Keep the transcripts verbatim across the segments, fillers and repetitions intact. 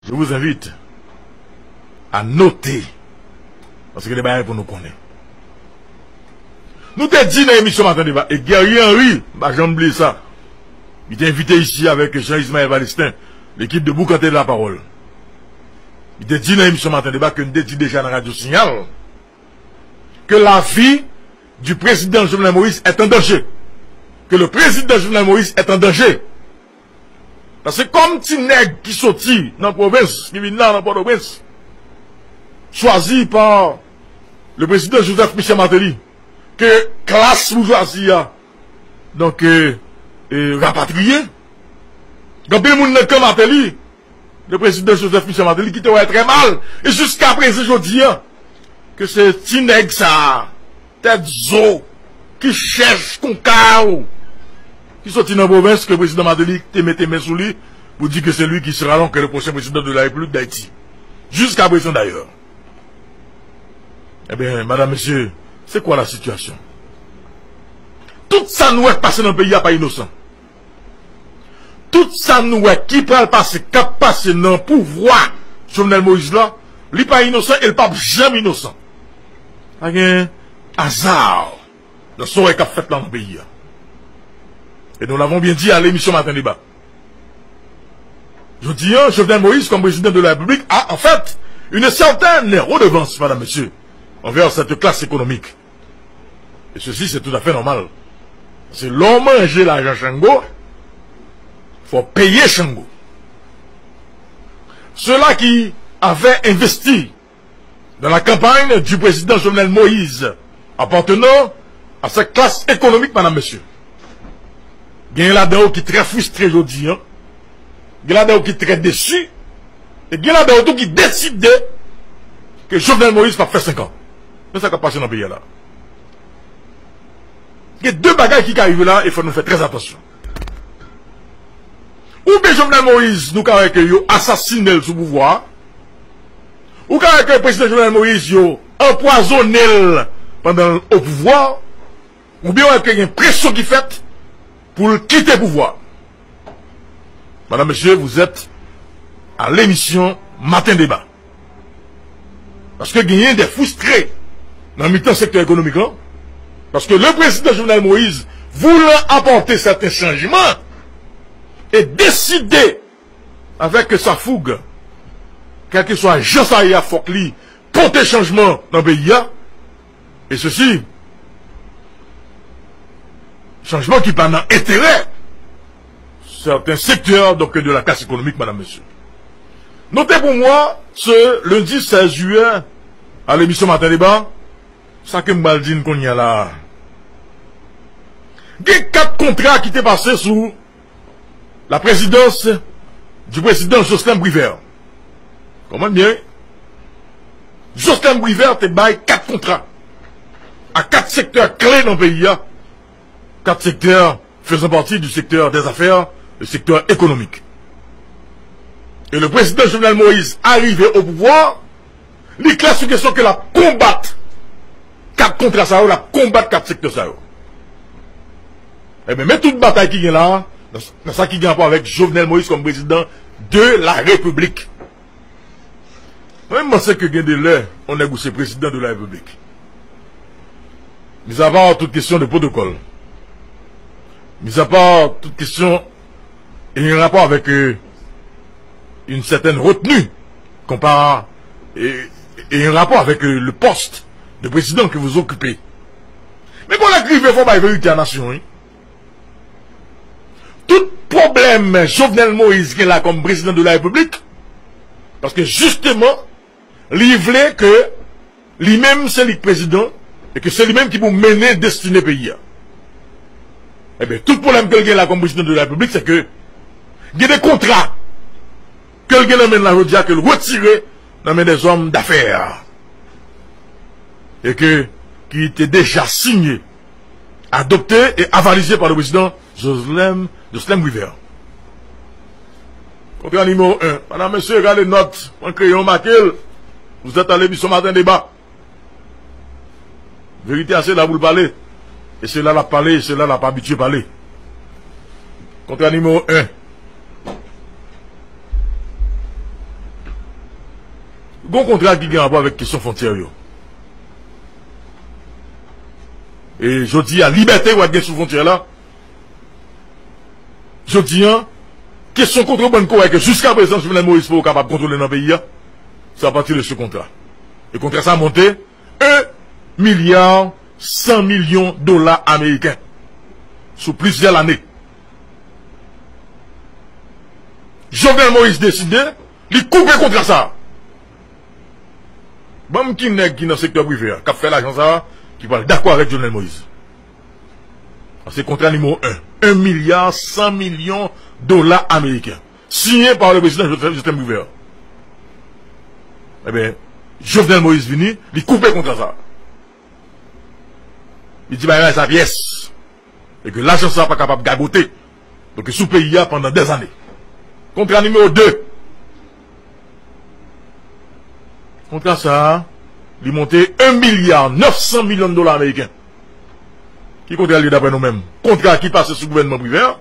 Je vous invite à noter, paske gen de bagay pou nou konnen. Nou te di nan emisyon Maten Deba, e Guerrier Henry, m pa janm bliye sa, li te envite isi avèk Jean Ismaël Palestin, l'équipe de Boukante de la Parole. Li te di nan emisyon Maten Deba ke n te di deja nan Radyo Sinyal que la vie du président Jovenel Moïse est en danger. Que le président Jovenel Moïse est en danger. Paske kòm ti nèg ki soti nan pwovens, ki vin la nan Pòtoprens, chwazi pa le président Joseph Michel Martelly, ke klas boujwazi a, donk, e, e, rapatriye. Gen anpil moun nan kan Martelly, le président Joseph Michel Martelly, ki te wè trè mal. E jiska prezan jodi a, ke se ti nèg sa, tèt zo, ki chèch kon kaw, ki soti nan pwovens, ke prezidan Martelly te mete men sou li pou di ke se li ki sera donc le prochain président de la République d'Haïti. Jiska prezan dayè. Ebyen, madam, mesye, c'est quoi la situation? Tout sa nou wè k pase nan peyi a pa inosan. Tout sa nou wè ki pral pase, k ap pase nan pouvwa Jovenel Moïse la, li pa inosan e l p ap janm inosan. Pa gen aza nan sa w wè k ap fèt la nan peyi a. Et nous l'avons bien dit à l'émission Matin Débat. Jodi a, Jovenel Moïse, comme président de la République, a en fait une certaine redevance, madame, monsieur, envers cette classe économique. Et ceci, c'est tout à fait normal. Se lè w manje lajan Chango, fò w peye Chango. Ceux-là qui avaient investi dans la campagne du président Jovenel Moïse, appartenant à cette classe économique, madame, monsieur. Gen ladan yo ki trè fristre jodi a. Gen ladan yo ki trè desi. E gen ladan yo tou ki deside ke Jovenel Moïse p ap fè senk an. Men sa k ap pase nan peyi a la. Gen de bagay ki ka rive la e fò nou fè trè atansyon. Oubyen Jovenel Moïse, nou ka wè ke yo asasinen l sou pouvwa a. Ou ka wè ke prezidan Jovenel Moïse, yo anpwazonnen l pandan l o pouvwa. Oubyen wè ke gen presyon ki fèt pou l kite pouvwa. Madame, monsieur, vous êtes à l'émission Matin Débat. Paske genyen de fristre nan mitan sektè ekonomik lan. Paske le président Jovenel Moïse, voulant apporter certains changements, e deside, avec sa fougue, kèlkeswa jan sa ye a, fòk li pote chanjman nan peyi a. E sesi, chanjman ki pa nan enterè certains secteurs donc de la classe économique, madame, monsieur. Notez pour moi, ce lundi seize juillet, à l'émission Matin Débat, sa ke m pral di n kounye a la. Gen kat kontra ki te pase sou la présidence du président Jocelyn Privert. Konprann byen, wi. Jocelyn Privert te bay kat kontra a kat sektè kle nan peyi a, kat sektè faisant partie du secteur des affaires, le secteur économique. E le président Jovenel Moïse arive o pouvwa, li klè sou kesyon ke l ap konbat kat kontra sa yo, l ap konbat kat sektè sa yo. Ebyen, men tout batay ki gen la a, nan, nan sa ki gen rapò avèk Jovenel Moïse kòm président de la République. Mwen, m panse ke gen de lè, yon nèg ou se président de la République. Mis à part toute question de protocole, mis à part toute question ayant rapport avec, euh, une certaine retenue, comparé, et, et un rapport avec, euh, le poste de président que vous occupez. Men bon, lè k rive, fò bay verite a nasyon, wi. Tout pwoblèm Jovenel Moïse gen la kòm président de la République, paske jisteman, li vle ke li menm se li k prezidan e ke se li menm ki pou mennen destine peyi a. Ebyen, tout pwoblèm ke l gen la kòm président de la République, se ke gen de kontra ke l gen nan men l la jodi a, ke l retire nan men dèzòm dafè e ke ki te deja sinye, adopté et avalisé par le président Jocelyn, Jocelyn Privert. Kontra nimewo en. Madam, mesye, gade nòt, pran kreyon, make l. Vous êtes à l'émission Matin Débat. Verite a se la pou l pale. E se la l ap pale, e se la l ap abitye pale. Kontra nimewo en. Gon kontra ki gen rapò avèk kesyon fwontyè yo. E jodi a, libète w ap gen sou fwontyè la. Jodi a, kesyon kontrebann koway ke jiska prezan Jovenel Moïse poko kapab kontwole nan peyi a, se apati de se kontra. E kontra sa monte en milya san milyon dola ameriken sou plizyè lane. Jovenel Moïse deside, li koupe kontra sa. Ban m ki nèg ki nan sektè prive a, k ap fè lajan sa, ki pral dakò avèk Jovenel Moïse. Sa se kontra nimewo en. En milya san milyon dola ameriken. Siyen pa le prezidan Jovenel, Jovenel Moïse. Ebyen, Jovenel Moïse vini, li koupe kontra sa. Li di bagay sa pyès. E ke lajan sa pa kapab gagote. Donk, sou peyi a pandan dèzane. Kontra nimewo de. Kontra sa a, li monte en milya nèf san milyon dola ameriken. Ki kontra li ye daprè nou menm? Kontra ki pase sou gouvènman prive a,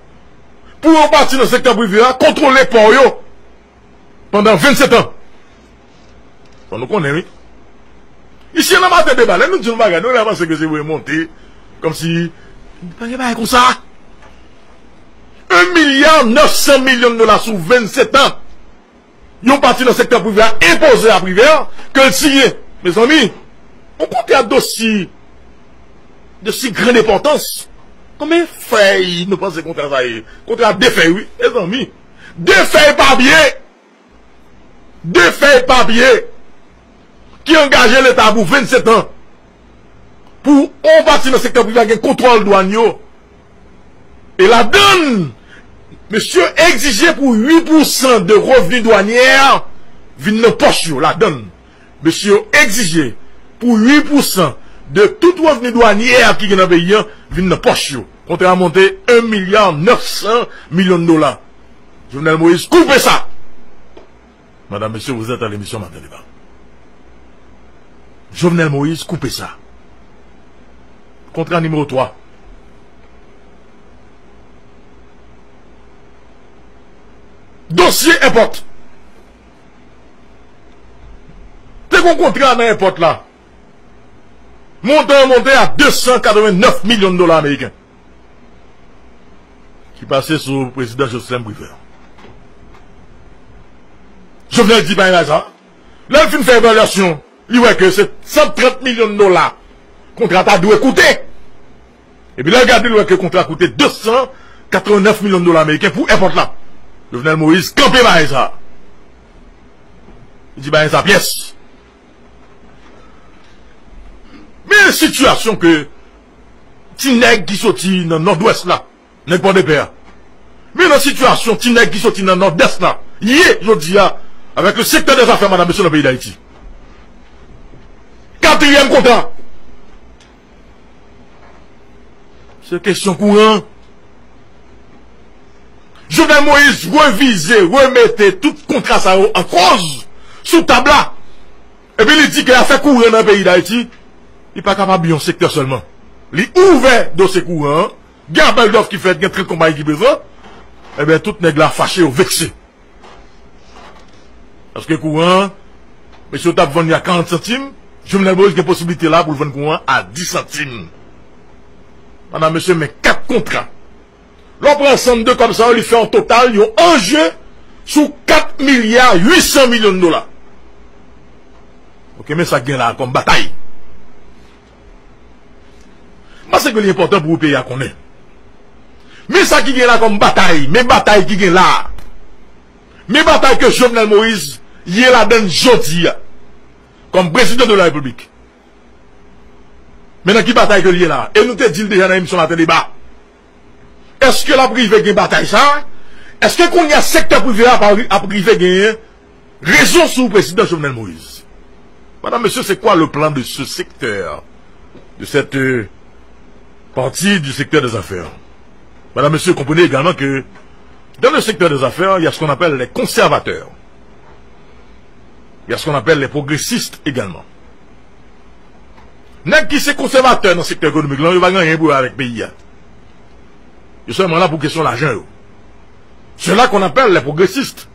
pou yon pati nan sektè prive a kontwole pò yo pandan vennsèt an. Fò nou konnen, wi. Isi nan maten deba, lè nou di yon bagay, nou la panse ke se vre monte, kòmsi, pa gen bagay konsa. En milya nèf san milyon dola sou vennsèt an. Yon pati nan sektè prive a enpoze a Privert ke l siyen. Mezanmi, yon kontra dosi, dosi grann enpòtans. Konbyen fèy nou panse kontra sa ye? Kontra de fèy, wi, mezanmi. De fèy papye. De fèy papye ki angaje Leta pou vennsèt an. Pou yon pati nan sektè prive a gen kontwòl dwàn yo. E ladann, mesye yo egzije pou uit pousan de revni dwanyè vin nan pòch yo. Ladann, mesye yo egzije pou uit pousan de tout revni dwanyè ki gen nan peyi a vin nan pòch yo. Kontra a monte en milya nèf san milyon dola. Jovenel Moïse, koupe sa! Madame, Monsieur, vous êtes à l'émission Matin Débat. Jovenel Moïse, koupe sa. Kontra nimewo twa. Dosye èpòt. Te gon kontra nan èpòt la. Montan an monte a de san katrevennnèf milyon dola ameriken. Ki pase sou prezidan Jocelyn Privert. Jovenel di pa gen lajan. Lè l fin fè evalyasyon, li wè ke se san trant milyon dola kontra ta dwe koute. Epi lè l gade, l wè ke kontra koute de san katrevennnèf milyon dola ameriken pou èpòt la. Jovenel Moïse kanpe bagay sa. Li di bagay sa pyès. Men sitiyasyon ke ti nèg ki soti nan Nòdwès la, nèg Pòdepè a. Men nan sitiyasyon ti nèg ki soti nan Nòdès la ye jodi a, avèk le secteur des affaires, madame, mesye, nan peyi Dayiti. Katriyèm kontra. Se kesyon kouran. Jovenel Moïse revize, remete tout kontra sa yo an koz sou tab la. Epi li di ke afè kouran nan peyi Dayiti, li pa kapab yon sektè sèlman. Li ouvè dosye kouran an, gen apèl dòf ki fèt, gen trant konpayi ki prezan. Ebyen, tout nèg la fache, yo vekse. Paske kouran an, mesye yo t ap vann li a karant santim, Jovenel Moïse gen posiblite la pou l vann kouran an a dis santim. Madam, mesye, men kat kontra. Lè w pran ansanm de kòb sa yo, li fè yon total, yon anje sou kat milya uit san milyon dola. Ok, men sa k gen la kòm batay. M panse ke li enpòtan pou peyi a konnen. Men sa ki gen la kòm batay, men batay ki gen la. Men batay ke Jovenel Moïse ye ladann jodi a, kòm prezidan de la Repiblik. Men nan ki batay ke l ye la? E nou te di l deja nan emisyon Maten Deba. Èske l ap rive gen batay sa? Èske kounye a sektè prive a ap, ap rive genyen rezon sou prezidan Jovenel Moïse? Madame, Monsieur, c'est quoi le plan de ce secteur, de cette, euh, partie du secteur des affaires? Madame, Monsieur, comprenez également que dans le secteur des affaires, il y a ce qu'on appelle les conservateurs. Il y a ce qu'on appelle les progressistes également. Nèg ki se konsèvatè nan sektè ekonomik lan, yo pa gen anyen pou wè avèk peyi a. Yo sèlman la pou kesyon lajan yo. Ceux-là qu'on appelle les progressistes.